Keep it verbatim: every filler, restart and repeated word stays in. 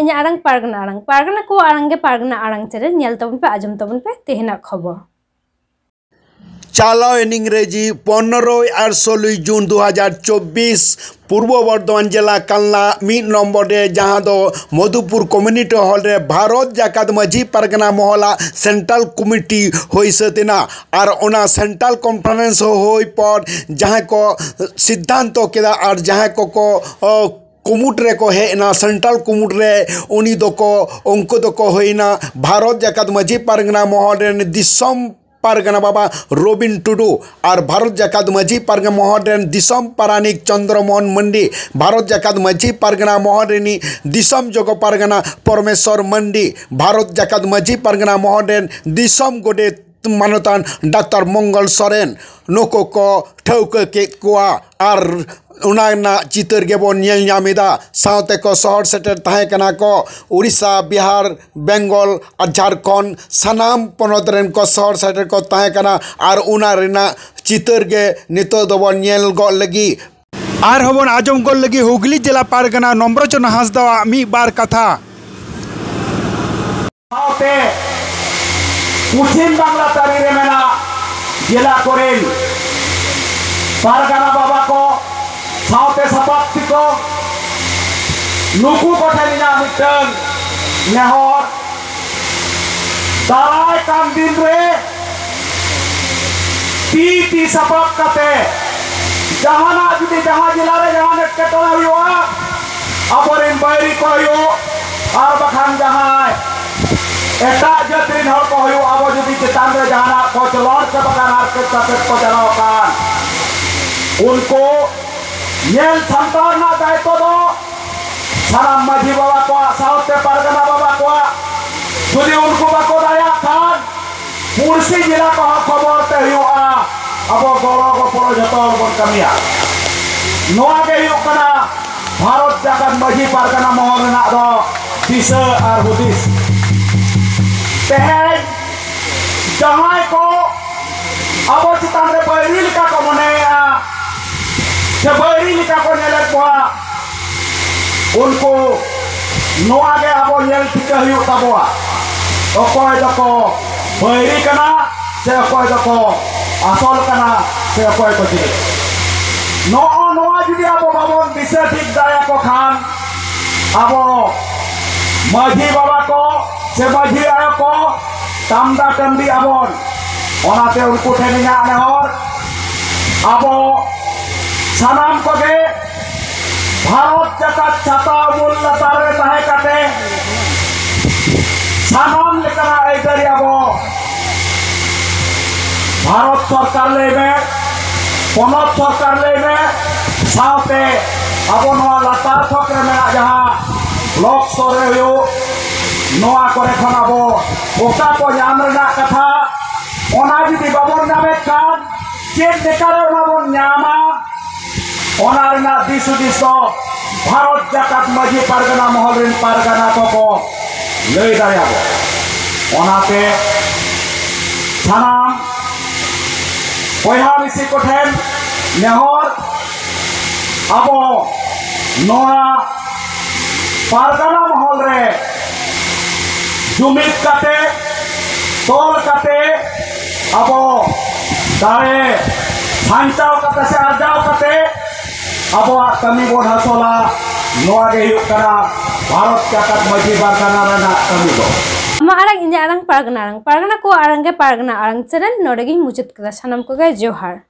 ᱤᱧᱟᱹᱜ ᱟᱲᱟᱝ ᱯᱟᱨᱜᱟᱱᱟ ᱟᱲᱟᱝ, ᱯᱟᱨᱜᱟᱱᱟ ᱠᱚᱣᱟᱜ ᱟᱲᱟᱝ ᱜᱮ ᱯᱟᱨᱜᱟᱱᱟ ᱟᱲᱟᱝ ᱪᱮᱱᱮᱞ, ᱧᱮᱞ ᱛᱟᱵᱚᱱ ᱯᱮ, ᱟᱸᱡᱚᱢ ᱛᱟᱵᱚᱱ ᱯᱮ ᱛᱮᱦᱮᱧᱟᱜ ᱠᱷᱚᱵᱚᱨ᱾ ᱪᱟᱞᱟᱣᱮᱱ ᱤᱝᱨᱮᱡᱤ ᱯᱚᱱᱨᱚᱭ ᱟᱨ ᱥᱳᱞᱳᱭ ᱡᱩᱱ ᱫᱩ ᱦᱟᱡᱟᱨ ᱪᱚᱵᱵᱤᱥ, ᱯᱩᱨᱵᱚ ᱵᱚᱨᱫᱷᱚᱢᱟᱱ ᱡᱮᱞᱟ ᱠᱟᱞᱱᱟ ᱢᱤᱫ ᱱᱚᱢᱵᱚᱨ ᱨᱮ, ᱡᱟᱦᱟᱸ ᱫᱚ ᱢᱚᱫᱷᱩᱯᱩᱨ ᱠᱚᱢᱤᱭᱩᱱᱤᱴᱤ ᱦᱚᱞ ᱨᱮ ᱵᱷᱟᱨᱚᱛ ᱡᱟᱠᱟᱛ ᱢᱟᱹᱡᱷᱤ ᱯᱟᱨᱜᱟᱱᱟ ᱢᱚᱦᱚᱞᱟᱜ ᱥᱮᱱᱴᱨᱟᱞ ᱠᱚᱢᱤᱴᱤ ᱦᱩᱭ ᱥᱟᱹᱛ ᱮᱱᱟ᱾ ᱟᱨ ᱚᱱᱟ ᱥᱮᱱᱴᱨᱟᱞ ᱠᱚᱱᱯᱷᱟᱨᱮᱱᱥ ᱦᱩᱭ ᱯᱚᱨ ᱡᱟᱦᱟᱸᱭ ᱠᱚ ᱥᱤᱫᱽᱫᱷᱟᱱᱛᱚ ᱠᱮᱫᱟ ᱟᱨ ᱡᱟᱦᱟᱸᱭ ᱠᱚᱠᱚ, ᱚ, ᱠᱩᱢᱩᱴ ᱨᱮᱠᱚ ᱦᱮᱡ ᱮᱱᱟ, ᱥᱮᱱᱴᱨᱟᱞ ᱠᱩᱢᱩᱴ ᱨᱮ, ᱩᱱᱤ ᱫᱚᱠᱚ, ᱩᱱᱠᱩ ᱫᱚᱠᱚ ᱦᱩᱭᱱᱟ ᱵᱷᱟᱨᱚᱛ ᱡᱟᱠᱟᱛ ᱢᱟᱹᱡᱷᱤ ᱯᱟᱨᱜᱟᱱᱟ ᱢᱚᱦᱚᱞ ᱨᱮᱱ ᱫᱤᱥᱚᱢ ᱯᱟᱨᱜᱟᱱᱟ ᱵᱟᱵᱟ ᱨᱚᱵᱤᱱ ᱴᱩᱰᱩ ᱟᱨ ᱵᱷᱟᱨᱚᱛ ᱡᱟᱠᱟᱛ ᱢᱟᱹᱡᱷᱤ ᱯᱟᱨᱜᱟᱱᱟ ᱢᱚᱦᱚᱞ ᱨᱮᱱ ᱫᱤᱥᱚᱢ ᱯᱟᱨᱟᱱᱤᱠ ᱪᱚᱱᱫᱨᱚ ᱢᱳᱦᱚᱱ ᱢᱟᱱᱰᱤ, ᱵᱷᱟᱨᱚᱛ ᱡᱟᱠᱟᱛ ᱢᱟᱹᱡᱷᱤ ᱯᱟᱨᱜᱟᱱᱟ ᱢᱚᱦᱚᱞ ᱨᱤᱱᱤᱡ ᱫᱤᱥᱚᱢ ᱡᱚᱜᱚ ᱯᱟᱨᱜᱟᱱᱟ ᱯᱚᱨᱢᱮᱥᱚᱨ ᱢᱟᱱᱰᱤ, ᱵᱷᱟᱨᱚᱛ ᱡᱟᱠᱟᱛ ᱢᱟᱹᱡᱷᱤ ᱯᱟᱨᱜᱟᱱᱟ ᱢᱚᱦᱚᱞ ᱨᱮᱱ ᱫᱤᱥᱚᱢ ᱜᱚᱰᱮᱛ ᱢᱟᱱᱚᱛᱟᱱ ᱰᱟᱠᱛᱟᱨ ᱢᱚᱝᱜᱚᱞ ᱥᱚᱨᱮᱱ, ᱱᱩᱠᱩ ᱠᱚ ᱴᱷᱟᱹᱣᱠᱟᱹ ᱠᱮᱫ ᱠᱚᱣᱟ᱾ ᱟᱨ ᱚᱱᱟ ᱨᱮᱱᱟᱜ ᱪᱤᱛᱟᱹᱨ ᱜᱮᱵᱚᱱ ᱧᱮᱞ ᱧᱟᱢ ᱮᱫᱟ᱾ ᱥᱟᱶᱛᱮ ᱠᱚ ᱥᱚᱦᱚᱨ ᱥᱮᱴᱮᱨ ᱛᱟᱦᱮᱸ ᱠᱟᱱᱟ ᱠᱚ ᱩᱲᱤᱥᱥᱟ, ᱵᱤᱦᱟᱨ, ᱵᱮᱝᱜᱚᱞ ᱟᱨ ᱡᱷᱟᱲᱠᱷᱚᱸᱰ, ᱥᱟᱱᱟᱢ ᱯᱚᱱᱚᱛ ᱨᱮᱱ ᱠᱚ ᱥᱚᱦᱚᱨ ᱥᱮᱴᱮᱨ ᱠᱚ ᱛᱟᱦᱮᱸ ᱠᱟᱱᱟ᱾ ᱟᱨ ᱚᱱᱟ ᱨᱮᱱᱟᱜ ᱪᱤᱛᱟᱹᱨ ᱜᱮ ᱱᱤᱛᱚᱜ ᱫᱚᱵᱚᱱ ᱧᱮᱞ ᱜᱚᱫ ᱞᱟᱹᱜᱤᱫ᱾ ᱟᱨᱦᱚᱸ ᱵᱚᱱ ᱟᱸᱡᱚᱢ ᱜᱚᱫ ᱞᱟᱹᱜᱤᱫ ᱦᱩᱜᱽᱞᱤ ᱡᱮᱞᱟ ᱯᱟᱨᱜᱟᱱᱟ ᱱᱚᱢᱨᱚᱪᱚᱱ ᱦᱟᱸᱥᱫᱟᱣᱟᱜ ᱢᱤᱫ ᱵᱟᱨ ᱠᱟᱛᱷᱟ᱾ ᱥᱟᱶᱛᱮ ᱯᱚᱪᱷᱤᱢ ᱵᱟᱝᱞᱟ ᱛᱟᱹᱨᱤ ᱨᱮ ᱢᱮᱱᱟᱜ ᱡᱮᱞᱟ ᱠᱚᱨᱮᱱ ᱯᱟᱨᱜᱟᱱᱟ ᱵᱟᱵᱟ ᱠᱚ, ᱥᱟᱶᱛᱮ ᱥᱟᱯᱟᱵᱛᱤ ᱠᱚ, ᱱᱩᱠᱩ ᱠᱚᱴᱷᱮᱱ ᱤᱧᱟᱹᱜ ᱢᱤᱫᱴᱟᱝ ᱱᱮᱦᱚᱨ, ᱫᱟᱨᱟᱭ ᱠᱟᱱ ᱫᱤᱱ ᱨᱮ ᱛᱤ ᱛᱤ ᱥᱟᱯᱟᱵ ᱠᱟᱛᱮ ᱡᱟᱦᱟᱱᱟᱜ ᱡᱩᱫᱤ ᱡᱟᱦᱟᱸ ᱡᱮᱞᱟ ᱨᱮ ᱡᱟᱦᱟᱱ ᱮᱴᱠᱮᱴᱚᱬᱮ ᱦᱩᱭᱩᱜᱼᱟ, ᱟᱵᱚᱨᱮᱱ ᱵᱟᱹᱭᱨᱤ ᱠᱚ ᱦᱩᱭᱩᱜ, ᱟᱨ ᱵᱟᱠᱷᱟᱱ ᱡᱟᱦᱟᱸᱭ ᱮᱴᱟᱜ ᱡᱟᱹᱛ ᱨᱮᱱ ᱦᱚᱲ ᱠᱚ ᱦᱩᱭᱩᱜ, ᱟᱵᱚ ᱡᱩᱫᱤ ᱪᱮᱛᱟᱱ ᱨᱮ ᱡᱟᱦᱟᱱᱟᱜ ᱠᱚᱪᱞᱚᱱ ᱥᱮ ᱵᱟᱠᱷᱟᱱ ᱦᱟᱨᱠᱮᱛ ᱥᱟᱥᱮᱛ ᱠᱚ ᱪᱟᱞᱟᱣ ᱟᱠᱟᱱ, ᱩᱱᱠᱩ ᱧᱮᱞ ᱥᱟᱢᱴᱟᱣ ᱨᱮᱱᱟᱜ ᱫᱟᱭᱤᱛᱛᱚ ᱫᱚ ᱥᱟᱱᱟᱢ ᱢᱟᱹᱡᱷᱤ ᱵᱟᱵᱟ ᱠᱚᱣᱟᱜ, ᱥᱟᱶᱛᱮ ᱯᱟᱨᱜᱟᱱᱟ ᱵᱟᱵᱟ ᱠᱚᱣᱟᱜ᱾ ᱡᱩᱫᱤ ᱩᱱᱠᱩ ᱵᱟᱠᱚ ᱫᱟᱲᱮᱭᱟᱜ ᱠᱷᱟᱱ, ᱯᱩᱲᱥᱤ ᱡᱮᱞᱟ ᱠᱚᱦᱚᱸ ᱠᱷᱚᱵᱚᱨ ᱛᱮ ᱦᱩᱭᱩᱜᱼᱟ᱾ ᱟᱵᱚ ᱜᱚᱲᱚ ᱜᱚᱯᱚᱲᱚ ᱡᱚᱛᱚ ᱦᱚᱲ ᱵᱚᱱ ᱠᱟᱹᱢᱤᱭᱟ᱾ ᱱᱚᱣᱟ ᱜᱮ ᱦᱩᱭᱩᱜ ᱠᱟᱱᱟ ᱵᱷᱟᱨᱚᱛ ᱡᱟᱠᱟᱛ ᱢᱟᱹᱡᱷᱤ ᱯᱟᱨᱜᱟᱱᱟ ᱢᱚᱦᱚᱞ ᱨᱮᱱᱟᱜ ᱫᱚ ᱫᱤᱥᱟᱹ ᱟᱨ ᱦᱩᱫᱤᱥ᱾ ᱛᱮᱦᱮᱧ ᱡᱟᱦᱟᱸᱭ ᱠᱚ ᱟᱵᱚ ᱪᱮᱛᱟᱱ ᱨᱮ ᱵᱟᱹᱭᱨᱤ ᱞᱮᱠᱟ ᱠᱚ ᱢᱚᱱᱮᱭᱮᱫᱼᱟ, ᱥᱮ ᱵᱟᱹᱭᱨᱤ ᱞᱮᱠᱟ ᱠᱚ ᱧᱮᱞᱮᱫ ᱠᱚᱣᱟ, ᱩᱱᱠᱩ ᱱᱚᱣᱟ ᱜᱮ ᱟᱵᱚ ᱧᱮᱞ ᱴᱷᱤᱠᱟᱹ ᱦᱩᱭᱩᱜ ᱛᱟᱵᱚᱣᱟ᱾ ᱚᱠᱚᱭ ᱫᱚᱠᱚ ᱵᱟᱹᱭᱨᱤ ᱠᱟᱱᱟ, ᱥᱮ ᱚᱠᱚᱭ ᱫᱚᱠᱚ ᱟᱥᱚᱞ ᱠᱟᱱᱟ, ᱥᱮ ᱚᱠᱚᱭ ᱠᱚ ᱪᱤᱞᱤ᱾ ᱱᱚᱜᱼᱚ ᱱᱚᱣᱟ ᱡᱩᱫᱤ ᱟᱵᱚ ᱵᱟᱵᱚᱱ ᱫᱤᱥᱟᱹ ᱴᱷᱤᱠ ᱫᱟᱲᱮᱭᱟᱠᱚ ᱠᱷᱟᱱ, ᱟᱵᱚ ᱢᱟᱹᱡᱷᱤ ᱵᱟᱵᱟ ᱠᱚ ᱥᱮ ᱢᱟᱹᱡᱷᱤ ᱟᱭᱳ ᱠᱚ ᱛᱟᱢᱫᱟ ᱴᱟᱺᱰᱤ ᱟᱵᱚᱱ᱾ ᱚᱱᱟᱛᱮ ᱩᱱᱠᱩ ᱴᱷᱮᱱ ᱤᱧᱟᱹᱜ ᱱᱮᱦᱚᱨ, ᱟᱵᱚ ᱥᱟᱱᱟᱢ ᱠᱚᱜᱮ ᱵᱷᱟᱨᱚᱛ ᱡᱟᱠᱟᱛ ᱪᱷᱟᱛᱟ ᱩᱢᱩᱞ ᱞᱟᱛᱟᱨ ᱨᱮ ᱛᱟᱦᱮᱸ ᱠᱟᱛᱮ ᱥᱟᱱᱟᱢ ᱞᱮᱠᱟᱱᱟᱜ ᱟᱹᱭᱫᱟᱹᱨᱤ ᱟᱵᱚ ᱵᱷᱟᱨᱚᱛ ᱥᱚᱨᱠᱟᱨ ᱞᱟᱹᱭ ᱢᱮ, ᱯᱚᱱᱚᱛ ᱥᱚᱨᱠᱟᱨ ᱞᱟᱹᱭ ᱢᱮ, ᱥᱟᱶᱛᱮ ᱟᱵᱚ ᱱᱚᱣᱟ ᱞᱟᱛᱟᱨ ᱛᱷᱚᱠ ᱨᱮ ᱢᱮᱱᱟᱜ ᱡᱟᱦᱟᱸ ᱵᱞᱚᱠ ᱥᱛᱚᱨ ᱨᱮ ᱦᱩᱭᱩᱜ, ᱱᱚᱣᱟ ᱠᱚᱨᱮ ᱠᱷᱚᱱ ᱟᱵᱚ ᱚᱠᱟ ᱠᱚ ᱧᱟᱢ ᱨᱮᱱᱟᱜ ᱠᱟᱛᱷᱟ, ᱚᱱᱟ ᱡᱩᱫᱤ ᱵᱟᱵᱚᱱ ᱧᱟᱢᱮᱫ ᱠᱷᱟᱱ ᱪᱮᱫ ᱞᱮᱠᱟᱨᱮ ᱚᱱᱟ ᱵᱚᱱ ᱧᱟᱢᱟ? ᱚᱱᱟ ᱨᱮᱱᱟᱜ ᱫᱤᱥ ᱦᱩᱫᱤᱥ ᱫᱚ ᱵᱷᱟᱨᱚᱛ ᱡᱟᱠᱟᱛ ᱢᱟᱹᱡᱷᱤ ᱯᱟᱨᱜᱟᱱᱟ ᱢᱚᱦᱚᱞ ᱨᱮᱱ ᱯᱟᱨᱜᱟᱱᱟ ᱠᱚᱠᱚ ᱞᱟᱹᱭ ᱫᱟᱲᱮᱭᱟᱵᱚᱱᱟ᱾ ᱚᱱᱟᱛᱮ ᱥᱟᱱᱟᱢ ᱵᱚᱭᱦᱟ ᱢᱤᱥᱤ ᱠᱚᱴᱷᱮᱱ ᱱᱮᱦᱚᱨ, ᱟᱵᱚ ᱱᱚᱣᱟ ᱯᱟᱨᱜᱟᱱᱟ ᱢᱚᱦᱚᱞ ᱨᱮ ᱡᱩᱢᱤᱫ ᱠᱟᱛᱮ, ᱛᱚᱞ ᱠᱟᱛᱮ, ᱟᱵᱚ ᱫᱟᱲᱮ ᱥᱟᱧᱪᱟᱣ ᱠᱟᱛᱮ ᱥᱮ ᱟᱨᱡᱟᱣ ᱠᱟᱛᱮ ᱟᱵᱚᱣᱟᱜ ᱠᱟᱹᱢᱤ ᱵᱚᱱ ᱦᱟᱥᱚᱞᱟ᱾ ᱱᱚᱣᱟ ᱜᱮ ᱦᱩᱭᱩᱜ ᱠᱟᱱᱟ ᱵᱷᱟᱨᱚᱛ ᱡᱟᱠᱟᱛ ᱢᱟᱹᱡᱷᱤ ᱯᱟᱨᱜᱟᱱᱟ ᱨᱮᱱᱟᱜ ᱠᱟᱹᱢᱤ ᱫᱚ᱾ ᱟᱢᱟᱜ ᱟᱲᱟᱝ, ᱤᱧᱟᱹᱜ ᱟᱲᱟᱝ, ᱯᱟᱨᱜᱟᱱᱟ ᱟᱲᱟᱝ, ᱯᱟᱨᱜᱟᱱᱟ ᱠᱚᱣᱟᱜ ᱟᱲᱟᱝ ᱜᱮ ᱯᱟᱨᱜᱟᱱᱟ ᱟᱲᱟᱝ ᱪᱮᱱᱮᱞ᱾ ᱱᱚᱰᱮ ᱜᱤᱧ ᱢᱩᱪᱟᱹᱫ ᱠᱮᱫᱟ᱾ ᱥᱟᱱᱟᱢ ᱠᱚᱜᱮ ᱡᱚᱦᱟᱨ᱾